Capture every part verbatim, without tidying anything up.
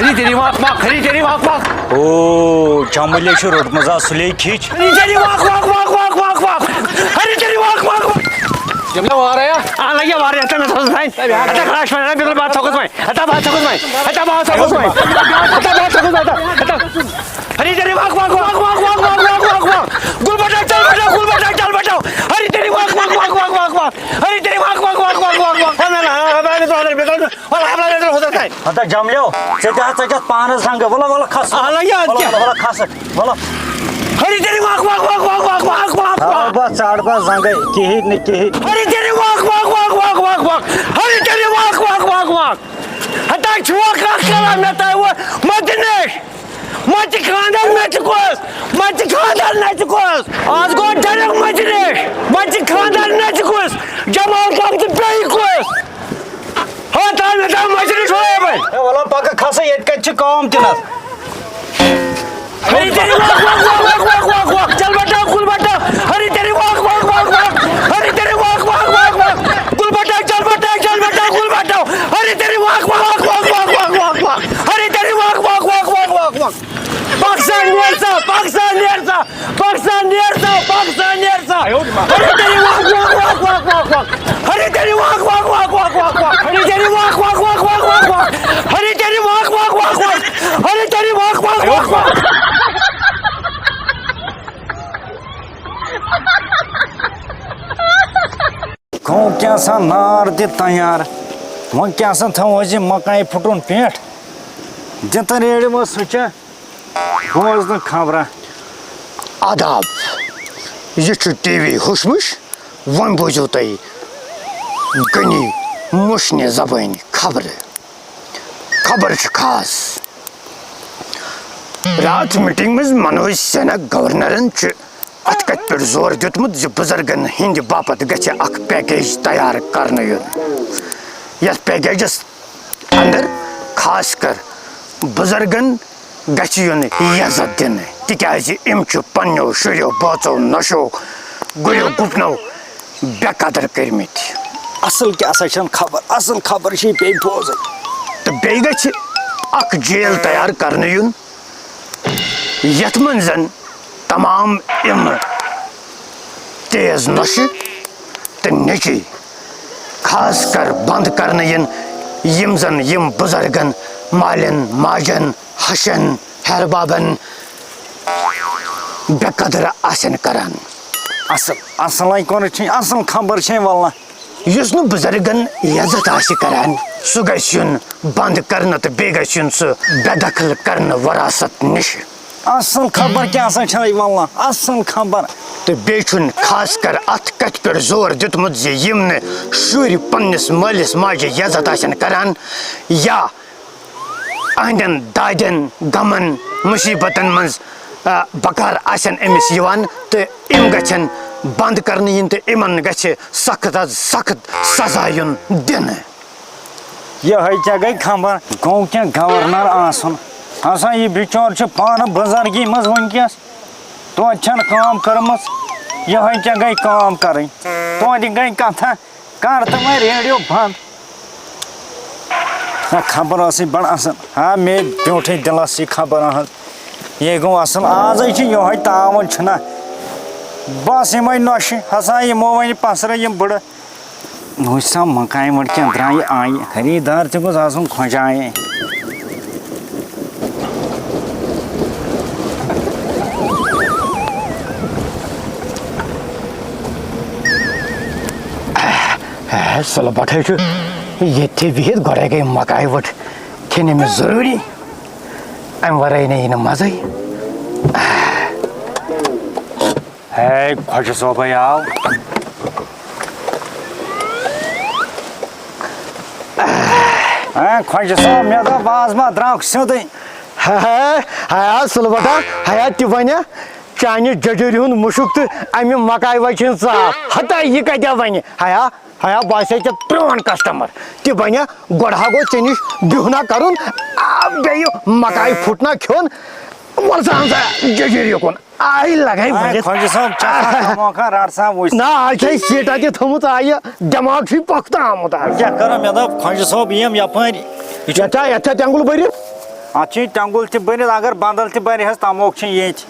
ہری تیری واک واک، ہری تیری واک واک۔ او، جمبلے چھُ روٚٹمُت آز سُلے کھِچ۔ ہری تیری واک واک واک واک واک واک۔ ہری تیری واک واک واک۔ جملہ واریا۔ آ لگیا واریا، ہتا میں سوچ بھائی۔ ہتا خلاص میں، ہتا بات سوچ بھائی۔ ہتا بات سوچ بھائی۔ ہتا بات سوچ بھائی۔ ہتا بات سوچ بھائی۔ ہتا۔ ہری تیری واک واک واک واک واک واک واک واک واک واک۔ گل بٹا چل بٹا، گل بٹا چل بٹا۔ ہری تیری واک واک واک واک واک واک۔ ہری تیری واک واک واک واک واک واک۔ ہتا جملیو، ژےٚ تہِ ہا ژَٹٮ۪تھ پانَس زنٛگہٕ۔ وَلہٕ، وَلہٕ، کھَس۔ آ، لَگہِ اَتھ وَلہٕ، کیٛاہ؟ وَلہٕ، وَلہٕ، کھَس۔ وَلہٕ۔ ہَرِ تیٚلہِ وَکھ، وَکھ، وَکھ۔ ژَٹہٕ بہٕ، ژَٹہٕ بہٕ زنٛگَے، کِہیٖنۍ نہٕ، کِہیٖنۍ۔ ہَرِ تیٚلہِ وَکھ، وَکھ، وَکھ۔ ہَرِ تیٚلہِ وَکھ، وَکھ، وَکھ، وَکھ۔ ہَتا چھُوا کَتھ کَران مےٚ تۄہہِ وۄنۍ مَتہِ نِش؟ مَتہِ خانٛدر نَتہِ کُس؟ مَتہِ خانٛدر نَتہِ کُس؟ آز گوٚو ڈَریُک مَتہِ نِش۔ مَتہِ خانٛدر نَتہِ کُس؟ جمال کَم تہٕ بیٚیہِ کُس؟ ہا، تام، تام، مجلس ہوئے بھائی۔ اے، وَلہٕ پَکہٕ کھسہٕ، ییٚتہِ کَتہِ چھِ کٲم تہِ نَس۔ ہری تیری واک، واک، واک۔ چل بٹا، گل بٹا۔ ہری تیری واک، واک، واک، واک۔ ہری تیری واک، واک، واک، واک۔ گل بٹا، چل بٹا، چل بٹا، گل بٹا۔ ہری تیری واک، واک، واک۔ ہری تیری واک، واک، واک، واک، واک۔ پاکستان نیر سا، پاکستان نیر سا۔ پاکستان نیر سا، پاکستان نیر سا۔ ہری تیری واک، واک، واک۔ ہری تیری واک، واک، واک۔ ہری تیری واک، واک، واک۔ ہری تیری واک، واک، واک۔ ہری تیری واک، واک، واک، واک۔ گوٚو کیٛاہ سا نار تہِ تیار۔ وۄنۍ کیٛاہ سا تھاوو أسۍ یہِ مکایہِ پھُٹُن پٮ۪ٹھ؟ دِتہٕ ریڈیوَس سُچا۔ بوز نہٕ خبرا۔ آداب، یہِ چھُ ٹی وی ہوشمش۔ وۄنۍ بوٗزِو تُہۍ غنی مُشنہِ زبٲنۍ خبرٕ۔ خبر چھِ خاص۔ راتھ میٹنگ منٛز منوج سنہا گورنرن چھُ اتھ کتھِ پٮ۪ٹھ زور دیُتمُت زِ بزرگن ہٕنٛدِ باپتھ گژھِ اکھ پیکیج تیار کرنہٕ یُن، یتھ پیکیجس اندر خاص کر بزرگن گژھِ یُن عزت دِنہٕ، تِکیازِ یِم چھِ پننیو شُریو، بٲژو، نۄشو، گُرِو گُپنو بے قدر کٔرمٕتۍ۔ اصل کیٛاہ سا چھَنہٕ خبر، اصل خبر چھِ یہِ پیٚیہِ بوزٕنۍ۔ تہٕ بیٚیہِ گژھِ اکھ جیل تیار کرنہٕ یُن، یتھ منٛز زن تمام یِم تیز نۄشہِ تہٕ نیٚچوۍ خاص کر بند کرنہٕ یِن، یِم زن یِم بزرگن، مالٮ۪ن، ماجن، ہشن، ہیربابن بے قدر آسن کران۔ اصل، اصل کوٚرُتھ چھُے، اصل خبر چھے واللہ۔ یُس نہٕ بزرگن عزت آسہِ کران، سُہ گژھِ یُن بند کرنہٕ تہٕ بیٚیہِ گژھِ یُن سُہ بے دخل کرنہٕ وراثت نِش۔ اصل خبر کیٛاہ سا چھے واللہ، اصل خبر۔ تہٕ بیٚیہِ چھُن خاص کر اتھ کتھِ پٮ۪ٹھ زور دیُتمُت زِ یِم نہٕ شُرۍ پننِس مٲلِس ماجہِ عزت آسن کران یا أہنٛدٮ۪ن دادٮ۪ن غمن مُصیبتن منٛز، آ، بکار آسن أمِس یِوان تہٕ یِم گژھن بنٛد کرنہٕ یِنۍ تہٕ یِمن گژھِ سخت از سخت سزا یُن دِنہٕ۔ یِہوٚے ژےٚ گٔے خبر، گوٚو کیٛاہ گورنر آسُن؟ آسان یہِ بِچور چھُ پانہٕ بُزرگی منٛز وٕنکیٚس، توتہِ چھَنہٕ کٲم کٔرمٕژ، یِہوٚے ژےٚ گٔے کٲم کَرٕنۍ، توتہِ گٔے کَتھا۔ کر تہٕ وۄنۍ ریڈیو بنٛد۔ نہ، خبر ٲسٕے بڑٕ اصل۔ ہا، مے بیوٗٹھٕے دِلس یہِ خبر اہن۔ یے گوٚو اصل۔ آزے چھِ یِہوٚے تاوُن چھُنہ۔ بس یِمے نۄشہِ ہسا یِمو وۄنۍ پسرٕ یِم بٕڑٕ۔ وٕچھ سا مکانہِ وٕڑ کینٛہہ درٛایہِ آیہِ۔ خریٖدار تہِ گوٚژھ آسُن خۄجایے۔ ہے، سُلہٕ بَٹھَے چھُ ییٚتھی بِہِتھ، گۄڈَے گٔے مَکایہِ وٕٹ کھیٚنۍ أمِس ضروٗری، اَمہِ وَرٲے نہٕ یی نہٕ مَزَے۔ ہے، خۄجہِ صٲبَے آو۔ ہے، خۄجہِ صٲب، مےٚ دوٚپ، آز ما درٛاکھ سیوٚدُے۔ ہے، ہے، ہے، سُلہٕ بَٹا، ہے، تہِ وَنہِ۔ چانہِ ججُرِ ہُنٛد مُشُک تہٕ اَمہِ مکاے وَچہِ ہٕنٛز ژاپھ۔ ہتا یہِ کَتہِ وَنہِ؟ ہیا، ہیا، باسے ژےٚ پرٛون customer۔ تہِ بَنہِ، گۄڈٕ ہا گوٚو ژےٚ نِش بِہُنا کَرُن، آ، بیٚیہِ مکاے پھُٹنا کھیوٚن۔ وَل سا اَن سا ججُرِ یُکُن۔ آے لَگَے آے ؤنِتھ۔ خۄجہِ صٲب، چَکھ اَکھ موقع رَٹ سا وٕچھ۔ نہ، آز چھے سیٖٹا تہِ تھٲومٕژ آیہِ، دٮ۪ماغ چھُے پۄختہٕ آمُت آز۔ کیٛاہ کَرو؟ مےٚ دوٚپ، خۄجہِ صٲب یِم یَپٲرۍ۔ یہِ چھُ یَتھ چھا، یَتھ چھا تٮ۪نٛگُل بٔرِتھ؟ اَتھ چھِ یہِ ٹٮ۪نٛگُل تہِ بٔنِتھ، اگر بَندَل تہِ بَنہِ ہَس، تَموکھ چھِ ییٚتہِ۔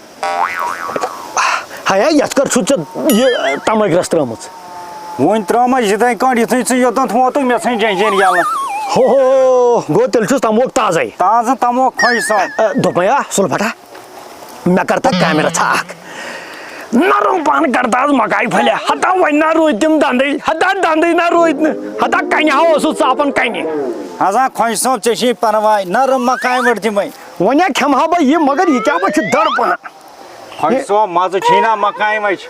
ہیا، یَتھ کَر چھُ ژےٚ یہِ تَمٲگرَس ترٛٲومٕژ؟ وۄنۍ ترٛٲومَس یِتھَے کٲٹھۍ، یُتھُے ژٕ یوٚتَن ووتُکھ، مےٚ ژھٕنۍ جٮ۪نجٮ۪ن یَلہٕ۔ ہو، ہو، گوٚو تیٚلہِ چھُس تَموکھ تازَے۔ تازٕ تَموکھ، خۄش صٲب۔ اَ، دوٚپمَے ہا، سُلہٕ پھٹا، مےٚ کَر تَتھ کیمرہ ژھا اَکھ۔ نرم پہن کر تاز مکاے پھلیا۔ ہتا وۄنۍ نہ روٗدۍ تِم دندٕے، ہتا دندٕے نہ روٗدۍ نہٕ، ہتا کنہِ ہا اوسُس ژاپان کنہِ۔ ہسا خۄش صٲب، ژےٚ چھے پرواے، نرم مکاے وٲر دِمے۔ وۄنۍ ہا کھٮ۪مہٕ ہا بہٕ یہِ، مگر یہِ کیٛاہ بہٕ چھُ دٔر پہن۔ خۄش صٲب، مزٕ چھُے نا مکاے وٕچھ؟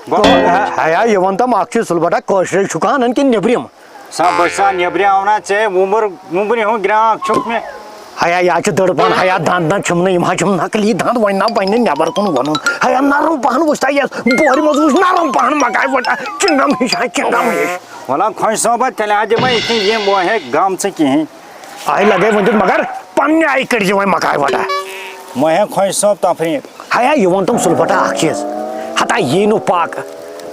ہیا، یہِ وَن تم اکھ چیٖز، سُلہٕ بٹا، کٲشرے چھُکھ ہا انان کِنہٕ نیبرِم؟ سا بہٕ چھُسا نیبرِ آونا ژےٚ وُمبر، وُمبرِ ہُنٛد گرٛاکھ چھُکھ مےٚ۔ ہیا، یہِ ہا چھِ دٔر پہن، ہیا، دند دند چھِم نہٕ، یِم ہا چھِم نقلی دند، وۄنۍ نا بنہِ نٮ۪بر کُن وَنُن۔ ہیا، نرم پہن وٕچھ تا یَس بورِ منٛز وٕچھ، نرم پہن مکاے وٹا، چِنٛگم ہِش ہا، چِنٛگم ہِش۔ وَلہٕ خۄش صٲبہ، تیٚلہِ ہا دِمے یہِ کینٛہہ، یِم وۄنۍ ہیٚکہِ غم ژٕ کِہیٖنۍ۔ آے لگے ؤنِتھ، مگر پننہِ آیہِ کٔرۍ زِ وۄنۍ مکاے وٹا۔ وۄنۍ ہیٚکہِ خۄش صٲب تفریٖق۔ ہیا، یہِ ووٚن تٔمۍ سُلہٕ پھٹا اکھ چیٖز۔ ہتا یی نہٕ پاکہٕ۔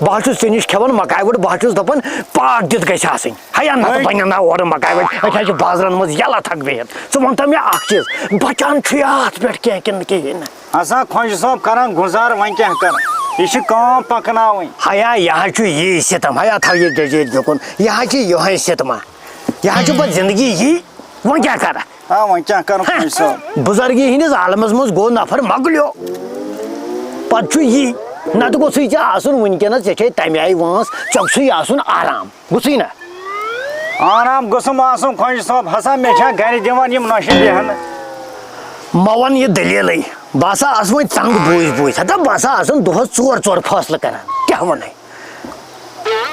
بہٕ حظ چھُس ژےٚ نِش کھٮ۪وان مکاے وٕڈ، بہٕ حظ چھُس دَپان پاکھ دِتھ گژھِ آسٕنۍ۔ ہیا، نتہٕ أے۔ بَنہِ نا اورٕ مکاے وٕڈ۔ أسۍ حظ چھِ بازرَن منٛز یَلہٕ تھکھ بِہِتھ۔ ژٕ وَن تہٕ مےٚ اکھ چیٖز، بَچان چھُ یہِ اَتھ پٮ۪ٹھ کینٛہہ کِنہٕ نہٕ کِہیٖنۍ نہٕ؟ ہسا خۄجہِ صٲب کران گُزار، وۄنۍ کیٛاہ کرٕ؟ یہِ چھِ کٲم پکناوٕنۍ۔ ہیا، یہِ حظ چھُ یی سِتم۔ ہیا، تھاو یہِ جٔجیٖر دیُکُن۔ یہِ حظ چھِ یِہوٚے سِتما۔ یہِ حظ چھُ پَتہٕ زندگی یی۔ وۄنۍ کیٛاہ کرٕ؟ آ، وۄنۍ کیٛاہ کرٕ، خۄجہِ صٲب؟ بُزرگی ہٕنٛدِس عالمس منٛز گوٚو نفر مۄکلیو۔ پتہٕ چھُ یی، نتہٕ گوٚژھُے ژےٚ آسُن وٕنکیٚنس، ژےٚ چھے تمہِ آیہِ وٲنٛس، ژےٚ گوٚژھُے آسُن آرام، گوٚژھُے نہ؟ آرام گوٚژھُم آسُن، خۄجہِ صٲب، ہسا مےٚ چھا گرِ دِوان یِم نۄشہِ بیٚہنہٕ؟ مےٚ وَن یہِ دٔلیٖلٕے، بہٕ ہسا آسہٕ وۄنۍ تنٛگ بوٗزۍ بوٗزۍ، ہتا بہٕ ہسا آسَن دۄہس ژور ژور فٲصلہٕ کران، کیٛاہ وَنَے؟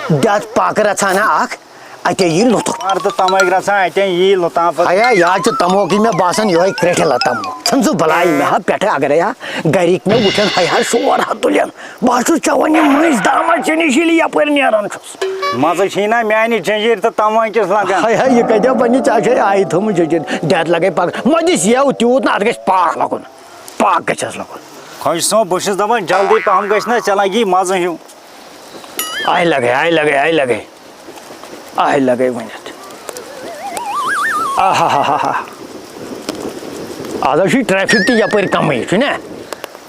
دِ اَتھ پاکہٕ رژھا ہنا اکھ، اتے یی لطف۔ مگر تہٕ تمے گژھان، اتے یی لطافت۔ ہیا، یا چھُ تموکھٕے مےٚ باسان یِہوٚے کرٛٹھِ لتم۔ ژھٕن ژٕ بلاے مےٚ ہا پٮ۪ٹھٕ، اگرے ہا گرِکۍ مےٚ وٕچھن، ہاے ہاے شور ہا تُلن۔ بہٕ ہا چھُس چٮ۪وان یِم مٔنٛزۍ دامہ چٲنِس ییٚلہِ یپٲرۍ نیران چھُس۔ مزٕ چھُے نا میانہِ جنجیٖر تہٕ تموکِس لگان۔ ہاے ہاے، یہِ کتہِ بنہِ؟ ژےٚ چھے آیہِ تھٲومٕژ جنجیٖر۔ دٮ۪د لگے پکھ، مہ دِس یَو تیوٗت نہ، اتھ گژھِ پاکھ لگُن۔ پاکھ گژھٮ۪س لگُن۔ خۄجہِ صٲب، بہٕ چھُس دپان جلدی پہم گژھِ نا، ژےٚ لگی مزٕ ہیوٗ۔ آے لگے، آے لگے، آے لگے۔ آے لگے ؤنِتھ۔ آہا ہا ہا ہا۔ آز حظ چھُے ٹریفک تہِ یپٲرۍ کمٕے، چھُنہ؟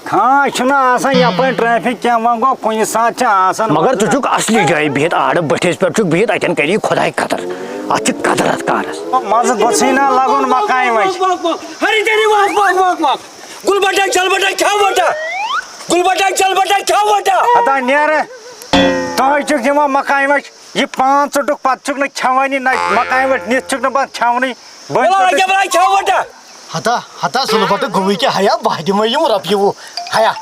خاص چھُنہٕ آسان یپٲرۍ ٹریفک کینٛہہ، وۄنۍ گوٚو کُنہِ ساتہٕ چھِ آسان۔ مگر ژٕ چھُکھ اصلی جایہِ بِہِتھ، آڑٕ بٔٹھِس پٮ۪ٹھ چھُکھ بِہِتھ، اتٮ۪ن کری خۄداے قدر۔ اتھ چھِ قدرت کارس۔ مزٕ گوٚژھٕے نا لگُن مکانہِ منٛز۔ ہری تیری واک واک واک واک۔ گُل بٹا، جل بٹا، کھیٛاو بٹا۔ گُل بٹا، جل بٹا، کھیٛاو بٹا۔ ہتا نیرٕ، تۄہہِ چھُکھ دِوان مکانہِ وَچہِ، یہِ پانٛژھ ژُٹُک پتہٕ چھُکھ نہٕ کھٮ۪وٲنی، نہ مکانہِ وَچہِ نِتھ چھُکھ نہٕ پتہٕ کھٮ۪ونٕے۔ بٔلۍ بلا، پٔتٕر۔ کیٛاہ بلا، کھیٛاو بٹا۔ ہتا، ہتا، سُلہٕ پتہٕ گوٚوُے کیٛاہ؟ ہیا، بہٕ دِمے یِم رۄپیہِ وُہ۔ ہیا،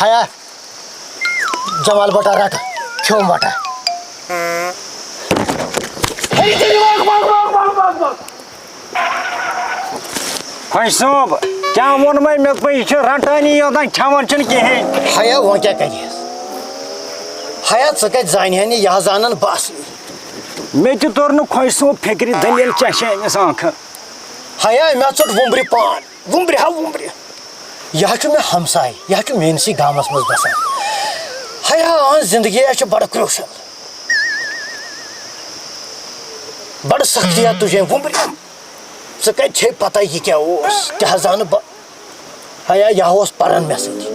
ہیا۔ جمال بٹا رٹہٕ، کھیوٚم بٹا۔ ہے، تیٚلہِ وق، وق، وق۔ خۄش صٲب، کیٛاہ ووٚنمَے مےٚ دوٚپمَے یہِ چھُ رٹٲنی یوت، کھٮ۪وان چھُنہٕ کِہیٖنۍ۔ ہیا، وۄنۍ کیٛاہ کَرِہَس؟ ہیا، ژٕ کَتہِ زانہِ ہَن یہِ، یہِ ہا زانَن بہٕ اَصلی۔ مےٚ تہِ توٚر نہٕ خۄش صٲب فِکرِ، دٔلیٖل کیٛاہ چھِ أمِس ٲخٕر؟ ہیا، مےٚ ژوٚٹ وُمبرِ پان۔ وُمبرِ ہا وُمبرِ۔ یہِ ہا چھُ مےٚ ہمساے، یہِ ہا چھُ میٲنسٕے گامس منٛز بسان۔ ہیا، أہنٛز زندگی ہا چھِ بڑٕ crucial۔ بڑٕ سختی ہا تُجے وُمبرِ۔ ژٕ کتہِ چھے پتہ یہِ کیٛاہ اوس؟ تہِ حظ زانہٕ بہٕ۔ ہیا، یہِ ہا اوس پران مےٚ سۭتۍ۔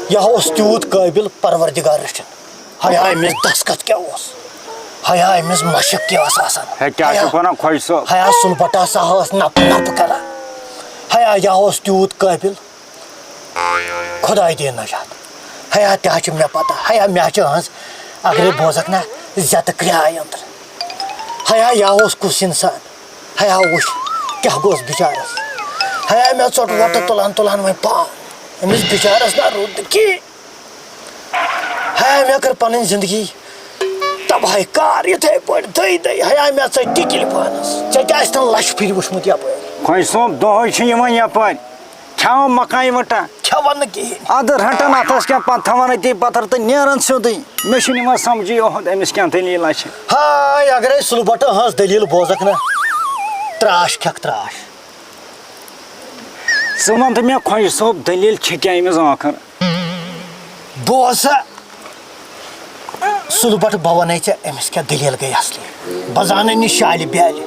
یہِ ہا اوس تیوٗت قٲبِل پروردگار رٔچھِن۔ ہیا، أمِس دستخط کیٛاہ اوس؟ ہیا، أمِس مشق کیٛاہ ٲس آسان؟ ہے، کیٛاہ ہیا، چھُکھ وَنان، خۄجہِ صٲب؟ ہیا، سُلہٕ بٹا سا ٲس نپہٕ نپہٕ کران۔ ہیا، یہِ اوس تیوٗت قٲبِل۔ خۄداے دِیِن نجات۔ ہیا، تہِ حظ چھِ مےٚ پتہ۔ ہیا، مےٚ حظ چھِ أہنٛز، اگرے بوزکھ نا، زیتہٕ کرٛاے أنٛدرٕ۔ ہیا، یہِ اوس کُس انسان؟ ہیا، وٕچھ، کیٛاہ گوٚژھ بِچارس؟ ہیا، مےٚ ژوٚٹ وۄٹہٕ تُلان تُلان وۄنۍ پان۔ أمِس بِچارس نا روٗد نہٕ کِہیٖنۍ۔ ہیا، مےٚ کٔر پنٕنۍ زندگی تباہ کار یِتھَے پٲٹھۍ دٔے دٔے۔ ہیا، مےٚ ژٔج ٹِکِلۍ پانس۔ ژےٚ کیٛاہ آسہِ تَن لَچھِ پھِرِ وٕچھمُت یَپٲرۍ؟ خۄجہِ صٲب، دۄہَے چھِ یِوان یَپٲرۍ۔ کھٮ۪وان مکانہِ وَٹا۔ کھٮ۪وان نہٕ کِہیٖنۍ۔ اَدٕ رَٹان اَتھَس کیٛاہ، پَتہٕ تھاوان أتی پَتھَر تہٕ نیران سیوٚدُے۔ مےٚ چھُنہٕ یِوان سَمجھی یِہُنٛد أمِس کیٛاہ دٔلیٖلہ چھِ۔ ہاے، اگرے سُلہٕ بَٹہٕ ہٕنٛز دٔلیٖل بوزَکھ نہ، ترٛاش کھٮ۪کھ ترٛاش۔ ژٕ وَن تہٕ مےٚ، خۄجہِ صٲب، دٔلیٖل چھِ کیٛاہ أمِس ٲخٕر؟ بوز سا، سُلہٕ بَٹہٕ، بہٕ وَنَے ژےٚ أمِس کیٛاہ دٔلیٖل گٔے اَصلی۔ بہٕ زانَے نہٕ شالہِ بیالہِ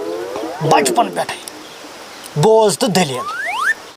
بَچپَن پٮ۪ٹھَے۔ بوز تہٕ دٔلیٖل۔